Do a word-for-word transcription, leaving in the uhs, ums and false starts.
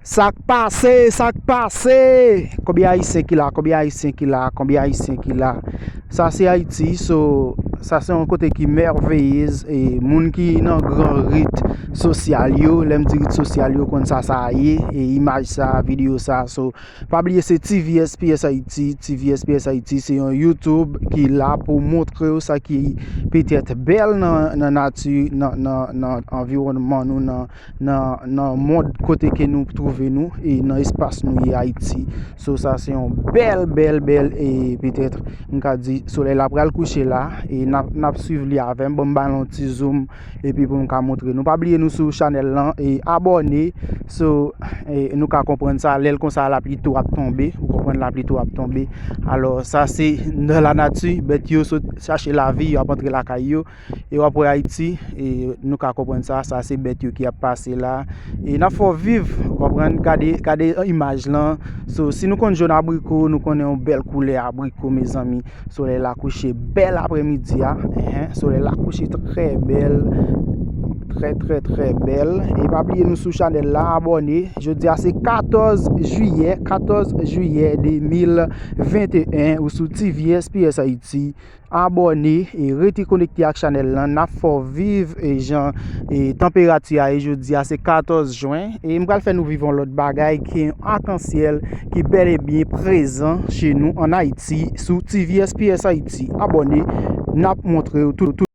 Sa k pase, sa k pase? Konbyen Ayisyen ki la? Konbyen Ayisyen ki la? Konbyen Ayisyen ki la? Sa se Ayiti, so, sa se yon kote ki mèveyez, e moun ki nan gran rit sosyal yo, lè m di rit sosyal yo, konn sa sa ye, e imaj sa, videyo sa, so, pa bliye se T V S P S Haiti, T V S P S Haiti, se yon YouTube ki la pou montre w sa ki petèt bèl nan, nan nati, nan, nan, nan anviwònman nou, nan, nan, nan mond kote ke nou twouve nou e nan espas nou ye Ayiti. So, sa se yon bèl, bèl, bèl, e petèt, m ka di, solèy la pral kouche la, e n ap, n ap swiv li avè m. Bon, m ba nou yon ti zoom, epi pou m ka montre nou. Pa bliye nou sou chanèl lan, e abòne, so, e nou ka konprann sa, lè l konsa lapli tou ap tonbe, ou konprann lapli tou ap tonbe. Alò, sa se nan lanati, bèt yo sot chache lavi, yo ap antre lakay yo, e w ap wè Ayiti, e nou ka konprann sa, sa se bèt yo ki ap pase la, e n ap fè w viv, ou konprann, gade, gade imaj lan, so, si nou konn jòn abriko, nou konnen yon bèl koulè abriko, mezanmi, solèy la kouche bèl aprèmidi a, enhen, solèy la kouche trè bèl, trè, trè, trè bèl, e pa bliye nou sou chanèl la, abòne, jodi a se katòz jiyè, katòz jiyè de mil venteyen, ou sou T V S P S Haiti, abòne e rete konekte ak chanèl lan. N ap fè w viv e jan e tanperati a ye jodi a, se katòz jen. E m pral fè nou viv yon lòt bagay ki yon akansyèl ki bèl e byen prezan che nou an Ayiti sou T V S P S Haiti. Abòne, n ap montre w tout, tout.